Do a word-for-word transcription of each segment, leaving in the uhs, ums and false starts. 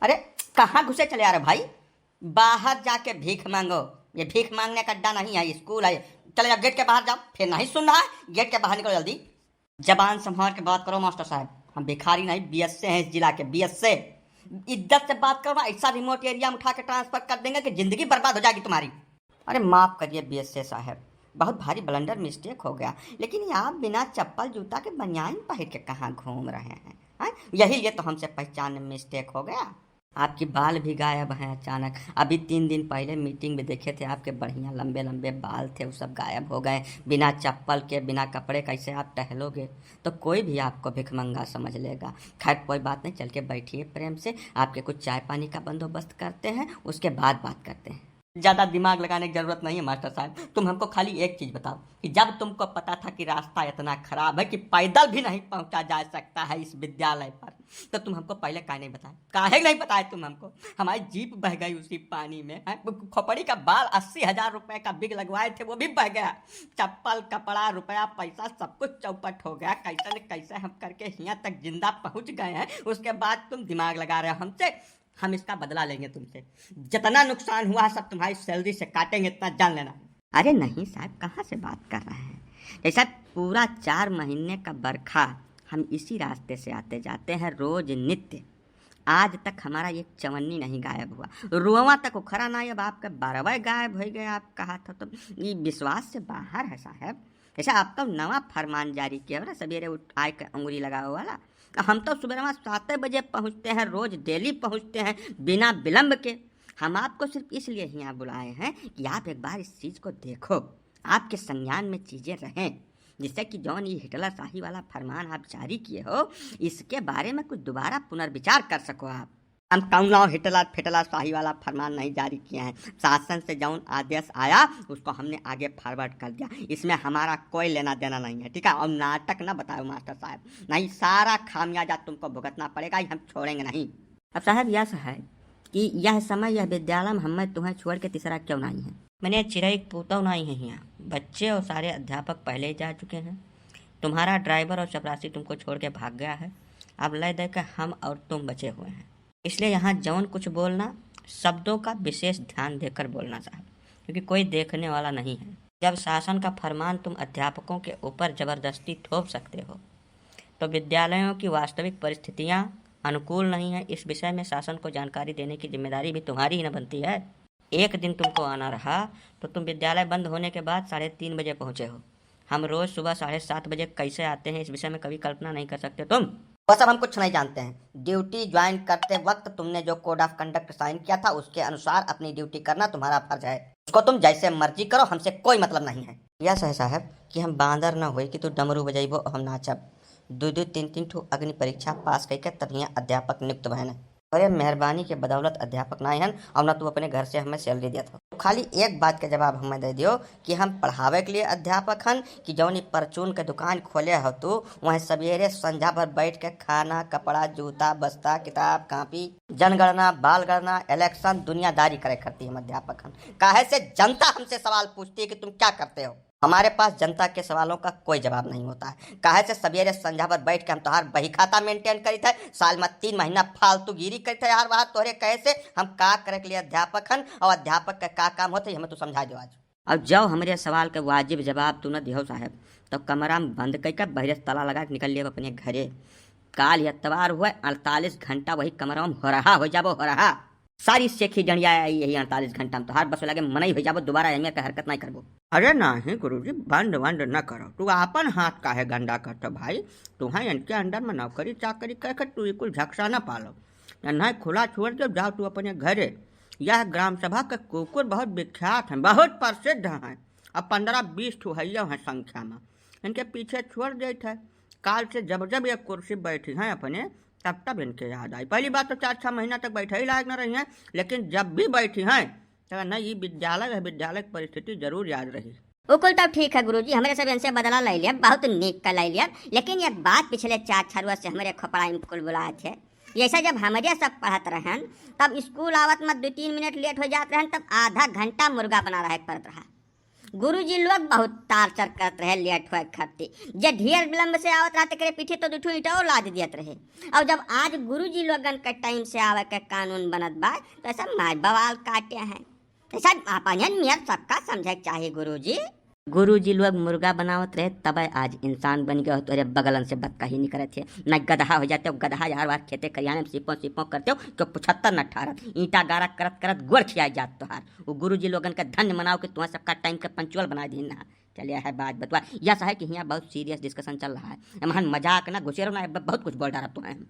अरे, कहाँ घुसे चले आ रहे भाई? बाहर जाके भीख मांगो। ये भीख मांगने का अड्डा नहीं है, स्कूल है। चले जाओ, गेट के बाहर जाओ। फिर नहीं सुन रहा है, गेट के बाहर निकलो जल्दी। जबान संभाल के बात करो मास्टर साहब, हम भिखारी नहीं, बीएसए हैं इस जिला के, बीएसए। इज्जत से बात करो ना, ऐसा रिमोट एरिया में उठा के ट्रांसफर कर देंगे कि जिंदगी बर्बाद हो जाएगी तुम्हारी। अरे माफ़ करिए बीएसए साहब, बहुत भारी ब्लंडर मिस्टेक हो गया, लेकिन ये आप बिना चप्पल जूता के बनियान पहन के कहाँ घूम रहे हैं, हैं? यही लिए तो हमसे पहचान मिस्टेक हो गया। आपकी बाल भी गायब हैं अचानक। अभी तीन दिन पहले मीटिंग में देखे थे, आपके बढ़िया लंबे लंबे बाल थे, वो सब गायब हो गए। बिना चप्पल के, बिना कपड़े कैसे आप टहलोगे? तो कोई भी आपको भिखमंगा समझ लेगा। खैर, कोई बात नहीं, चल के बैठिए प्रेम से, आपके कुछ चाय पानी का बंदोबस्त करते हैं, उसके बाद बात करते हैं। ज़्यादा दिमाग लगाने की ज़रूरत नहीं है मास्टर साहब। तुम हमको खाली एक चीज़ बताओ कि जब तुमको पता था कि रास्ता इतना खराब है कि पैदल भी नहीं पहुंचा जा सकता है इस विद्यालय पर, तो तुम हमको पहले काहे नहीं बताए? काहे नहीं बताए तुम हमको? हमारी जीप बह गई उसी पानी में, हैं? खोपड़ी का बाल, अस्सी हजार रुपए का बिग लगवाए थे, वो भी बह गया। चप्पल, कपड़ा, रुपया, पैसा, सब कुछ चौपट हो गया। कैसे न कैसे हम करके यहाँ तक जिंदा पहुँच गए हैं, उसके बाद तुम दिमाग लगा रहे हो हमसे। हम इसका बदला लेंगे तुमसे। जितना नुकसान हुआ है, सब तुम्हारी सैलरी से काटेंगे, इतना जान लेना। अरे नहीं साहब, कहाँ से बात कर रहे हैं? जैसा पूरा चार महीने का बरखा हम इसी रास्ते से आते जाते हैं रोज नित्य। आज तक हमारा एक चवन्नी नहीं गायब हुआ, रुआवा तक उखड़ा नहीं। अब आपके बरवे गायब हो गए, आप कहा था, तो ये विश्वास से बाहर है साहब। जैसे आपका नवा फरमान जारी किया हो ना, सवेरे उठ आए के अंगुरी लगावे वाला, हम तो सुबह सात बजे पहुँचते हैं, रोज डेली पहुँचते हैं बिना विलंब के। हम आपको सिर्फ इसलिए यहाँ बुलाए हैं कि आप एक बार इस चीज़ को देखो, आपके संज्ञान में चीज़ें रहें, जिससे कि जौन ये हिटलर शाही वाला फरमान आप जारी किए हो, इसके बारे में कुछ दोबारा पुनर्विचार कर सको आप। हम कौनो हिटलर फिटलर शाही वाला फरमान नहीं जारी किए हैं। शासन से जौन आदेश आया, उसको हमने आगे फॉरवर्ड कर दिया। इसमें हमारा कोई लेना देना नहीं है, ठीक है? और नाटक ना बताओ मास्टर साहब, नहीं, सारा खामियाजा तुमको भुगतना पड़ेगा, ये हम छोड़ेंगे नहीं। अब साहब, यस है कि यह समय, यह विद्यालय में हमें तुम्हें छोड़ के तीसरा क्यों नहीं है? मैंने चिरई पूतव नहीं है यहाँ। बच्चे और सारे अध्यापक पहले ही जा चुके हैं। तुम्हारा ड्राइवर और चपरासी तुमको छोड़ के भाग गया है। अब लय दे के हम और तुम बचे हुए हैं। इसलिए यहाँ जौन कुछ बोलना, शब्दों का विशेष ध्यान देकर बोलना साहब, क्योंकि कोई देखने वाला नहीं है। जब शासन का फरमान तुम अध्यापकों के ऊपर जबरदस्ती थोप सकते हो, तो विद्यालयों की वास्तविक परिस्थितियाँ अनुकूल नहीं है। इस विषय में शासन को जानकारी देने की जिम्मेदारी भी तुम्हारी ही न बनती है। एक दिन तुमको आना रहा तो तुम विद्यालय बंद होने के बाद साढ़े तीन बजे पहुँचे हो। हम रोज सुबह साढ़े सात बजे कैसे आते हैं, इस विषय में कभी कल्पना नहीं कर सकते तुम। वो सब हम कुछ नहीं जानते हैं। ड्यूटी ज्वाइन करते वक्त तुमने जो कोड ऑफ कंडक्ट साइन किया था, उसके अनुसार अपनी ड्यूटी करना तुम्हारा फर्ज है। उसको तुम जैसे मर्जी करो, हमसे कोई मतलब नहीं है। यस है साहब कि हम बांदर ना होई कि तू डमरू बजैबो और हम नाचब। दो दो तीन तीन ठो अग्नि परीक्षा पास करके तब यहाँ अध्यापक नियुक्त भयन। अरे मेहरबानी के बदौलत अध्यापक ना हन और ना तू अपने घर से हमें सैलरी देत हो। तू खाली एक बात के जवाब हमें दे दियो कि हम पढ़ावे के लिए अध्यापक हन कि जौन ई परचून के दुकान खोले हो तू, वहीं सवेरे संझा भर बैठ के खाना, कपड़ा, जूता, बस्ता, किताब, कॉपी, जनगणना, बाल गणना, इलेक्शन, दुनियादारी करे करती हम अध्यापक हन। काहे से जनता हमसे सवाल पूछती है कि तुम क्या करते हो? हमारे पास जनता के सवालों का कोई जवाब नहीं होता है। काहे से सवेरे संझा भर बैठ के हम तोहार बही खाता मेंटेन करित है, साल में तीन महीना फालतूगिरी करित है यार, बाहर तोहरे कहे से हम का करे के लिए अध्यापक हन और अध्यापक का का काम होता है, हमें तू समझा दो आज। और जब हमरे सवाल के वाजिब जवाब तू न दिहो साहब, तो कमरा में बंद करके बहरे से ताला लगा के निकल लिए अपने घरे। काल एतवार हुए, अड़तालीस घंटा वही कमरा में हो रहा, हो जाबो, हो रहा। सारी सेखी जड़िया आई यही अड़तालीस घंटा में तोहार, बस लगे मनई हो जाबो, दोबारा एंगे के हरकत नहीं करबो। अरे नहीं गुरुजी, बंद वंद न करो, तू आपन हाथ काहे गंदा करत हो भाई? तुहें इनके अंडर में नौकरी चाकरी करके तू ये कुल झकसा न पालो, नहीं खुला छोड़ दो, जाओ तू अपने घरे। यह ग्राम सभा के कुकुर बहुत विख्यात हैं, बहुत प्रसिद्ध हैं, अब पन्द्रह बीस ठो हइयो हैं संख्या में, इनके पीछे छोड़ देत है। काल से जब जब ये कुर्सी बैठी हैं अपने, तब तब इनके याद आई। पहली बात तो चार छह महीना तक बैठे ही लायक न रही हैं, लेकिन जब भी बैठी हैं, तो नहीं, ये विद्यालय है, विद्यालय की परिस्थिति जरूर याद रही। वो कुल तब ठीक है गुरुजी, हमरे सब इनसे बदला ले लिया, बहुत नीक का ले लिया, लेकिन एक बात पिछले चार छह रोज से हमरे खोपड़ा में कुल बुलाए थे। जैसे जब हमरे सब पढ़त रहन, तब स्कूल आवत में दो तीन मिनट लेट हो जात रहन, तब आधा घंटा मुर्गा बना रहे के पड़त रहा। गुरुजी लोग बहुत टार्चर करत रहे लेट होए खातिर। जे ढेर विलंब से आवत रहा, तेकरे पीठे तो दुठो ईंटो लाद दियत रहे। और जब आज गुरुजी लोगन के टाइम से आवे के कानून बनत बा, तो ऐसा मार बवाल काटे हैं। तो सब अपन नियर सबका समझे के चाही गुरुजी। गुरुजी लोग मुर्गा बनावत रहे, तबे आज इंसान बन गए हो, तोरे बगलन से बतकही नहीं करत है। न गदहा हो जाते हो, गदहा यार वार खेते खरियाने में सीपों सीपों करते हो, क्यों पुछत्तर न ठारत, ईंटा गारा करत करत गोड़ खिया जात तोहार। वो गुरुजी लोगन के धन्य मनाओ कि तुम्हें सबका टाइम के पंचुअल बना दीन ना। चलिए है बात बतवा, यस है कि हियाँ बहुत सीरियस डिस्कशन चल रहा है। एमहन मजाक ना घुसेरो ना, ब-, बहुत कुछ बोल डारत तो हैं।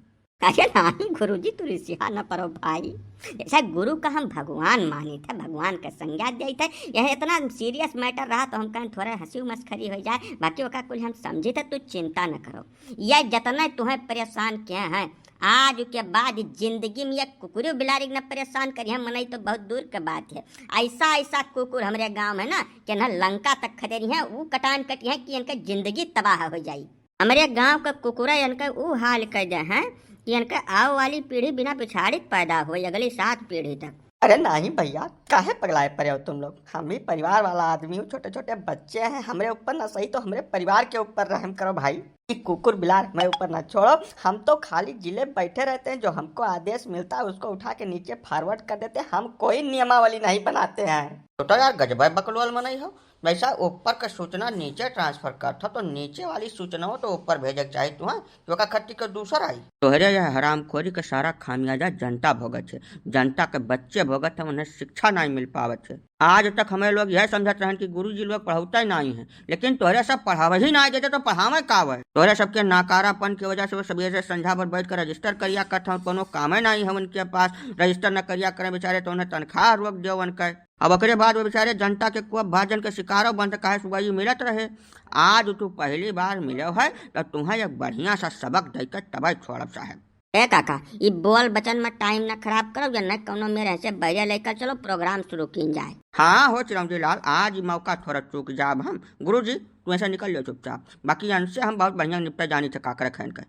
अरे नाहीं गुरुजी, तू रिसिया न परो भाई। जैसे गुरु का हम भगवान मानित है, भगवान के संज्ञा देत है। यह इतना सीरियस मैटर रहा तो हम कहें थोड़ा हंसी मस्खरी हो जाए, बाकी ओका कुल हम समझित है, तू चिंता न करो। ये जितना तुम्हें परेशान किया है, आज के बाद जिंदगी में ये कुकुरी बिलारी न परेशान करिए, मनई तो बहुत दूर के बात है। ऐसा ऐसा कुकुर हमरे गांव है ना कि ना लंका तक खदेरी है, वो कटान कटी है कि इनका जिंदगी तबाह हो जाई। हमरे गांव के कुकुरा इनका ऊ हाल कर दे हैं कि इनका आवे वाली पीढ़ी बिना पिछाड़ी के पैदा होई, अगली सात पीढ़ी तक। अरे नाहीं भैया, काहे पगलाए पड़े हो तुम लोग? हम भी परिवार वाला आदमी हूँ, छोटे छोटे बच्चे हैं, हमरे ऊपर ना सही तो हमरे परिवार के ऊपर रहम करो भाई। ई कुकुर बिलार हमारे ऊपर ना छोड़ो, हम तो खाली जिले बैठे रहते हैं, जो हमको आदेश मिलता है उसको उठा के नीचे फॉरवर्ड कर देते हैं, हम कोई नियमावली नहीं बनाते हैं। तो, तो यार गजब है बकलोल मनई हो, वैसा ऊपर का सूचना नीचे ट्रांसफर करत हो तो नीचे वाली सूचनाओं तो ऊपर भेजे के चाही तू, हाँ? तो का खट्टी के दूसर आई। तोहरे यह हरामखोरी के सारा खामियाजा जनता भोगत है, जनता के बच्चे भोगत है, उन्हें शिक्षा नहीं मिल पावत है। आज तक हमें लोग यह समझत रहन कि गुरुजी लोग पढ़ौते नहीं हैं, लेकिन तोहरे सब पढ़ावे ही नहीं देते तो पढ़ावे का हुए? तोहरे सबके नाकारापन की वजह से वो सवेरे से संझा भर बैठ कर रजिस्टर करिया करत हैं, कोनो कामे नहीं है उनके पास, रजिस्टर न करिया करें बेचारे तो उन्हें तनख्वाह रोक दियो उनके। अब ओकरे बाद वो बेचारे जनता के कोप भाजन के शिकारो बनत, काहे सुबह मिलत रहे। आज तू पहली बार मिलो है तो तुम्हें एक बढ़िया सा सबक दे के तबे छोड़ब साहब। ए काका, ई बोल बचन में टाइम ना खराब करो, या न कौनो मेरे से बैरे लेकर चलो, प्रोग्राम शुरू कीन जाए। हाँ हो चिरौंजी लाल, आज ई मौका थोड़ा चूक जाब हम। गुरुजी, तू ऐसे निकल जाओ चुपचाप, बाकी इनसे हम बहुत बढ़िया निपटा जानी थे काकर खैन के।